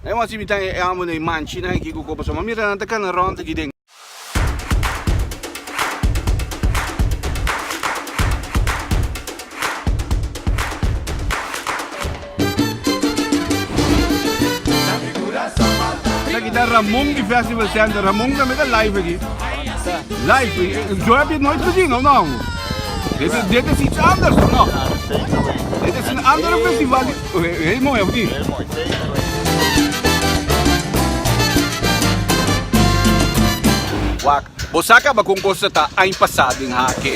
Nan wak si mi ta e amo na e manchinan aki ku ko pasobra mi mira nan ta kana rònt aki den. Esaki ta Ramon di Festival Center. Ramon tambe ta live aki. Live. Zo heb je het nooit gezien, of no? Dit is, dit is iets anders, of no? Dit is een andere festival. Heel mooi, of niet? Heel mooi, zeker weten. Wak, bo sa kaba kon kos ta aña pasá den Hake.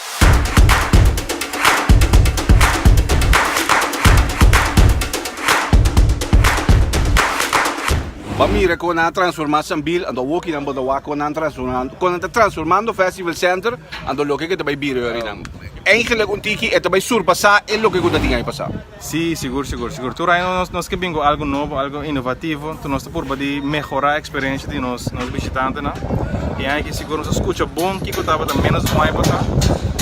Bo a mira kon nan a transforma Sambil, anto awoki nan bo ta wak kon nan transformando, kon nan ta transformando Festival Center, anto loke ke ta bai bira yori nan. Eigenlijk un tiki e ta bai surpasa e loke ku ta tin aña pasa. Sí, sigur, sigur, sigur. Tur aña nos nos ke bin ku algu nobo, algu inovativo, enton nos ta purba di mehorá eksperensia di nos nos bishitantenan. E aña aki sigur nos a skucha bon kiko tabata ménos bon aña pasá.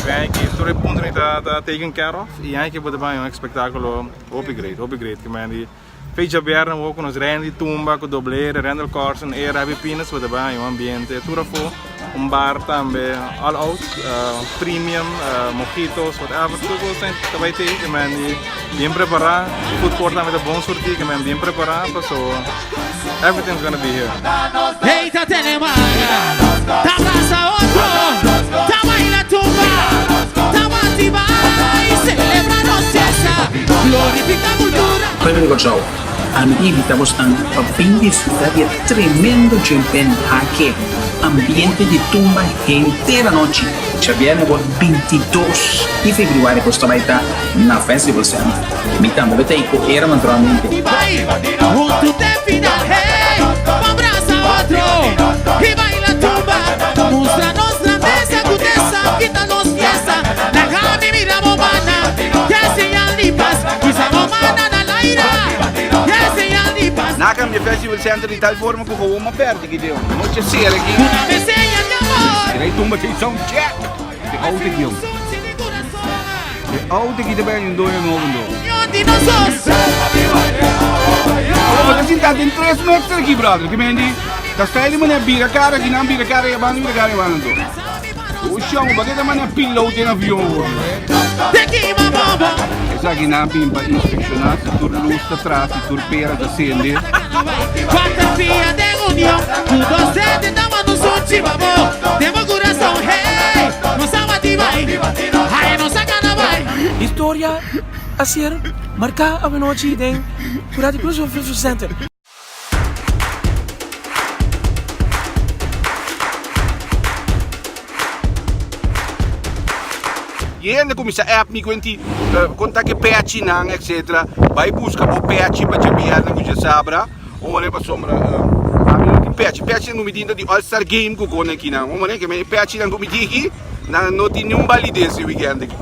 E aña aki tur e puntonan ta ta taken care of i e aña aki bo ta bai un espektákulo hopi great, hopi great. Ke men di Fecha bièrnè awor ku nos Randy Tumba ku Doble R, Randall Carson, Era, Happy Peanuts bo ta bai haña un ambiente tur afó, un bar tambe all out, premium, mojitos, whatever, tur kos ta bai tei ke men di bien prepará, food court tambe ta bon surtí ke men bien prepará paso everything's gonna be here. Hey ta tene manga, ta brasa otro, ta baila tumba, ta bati bai, celebra nos fiesta, glorifica cultura. Pueblo di Kòrsou, ami ta invitá bosnan pa bin disfrutá di e tremendo djempen hake ambiente di tumba henter anochi. Djabièrnè bo 22 di febrüari bos ta bai ta na Festival Center. Mi tambe lo ta ei ku era naturalmente. I bai huntu te final, hey, pa brasa otro i baila tumba. Mustra nos grandesa ku te sa kita nos fiesta. Laga mi mira bo mana, ke señal di pas. Kisa bo mana na laira, ke señal di pas. Na cambia Festival Center di tal forma cu gewoon ma perde ki deo. Noche cera aki. Una vez señal di amor. Mira e tumba tin sound check. E auto aki jong. E auto aki ta bay un doño nobo ndo. Union di nos dos. Oh, bo ta sinta den tres meter aki brother. Ki mendi ta style di manera bira cara aki nan bira cara ya banda bira cara ya banda ndo. O shong, ba ke ta manera piloto den avion hoor. Esaki nan bin pa inspecciona si tur luz ta tras, si tur pera ta sende. Historia a ser marká awenochi den Curati Cruz Festival Center. Yende kuminsá app mi kuenti kon ta ke pechinan etcetera bai buska bo pechi pa djabièrnè ku djasabra un manera pasobra ami no tin pechi pechinan ku mi tin ta di all star game ku kone akinan un manera ke mi pechinan ku mi tin aki nan no tin niun balides e weekend aki.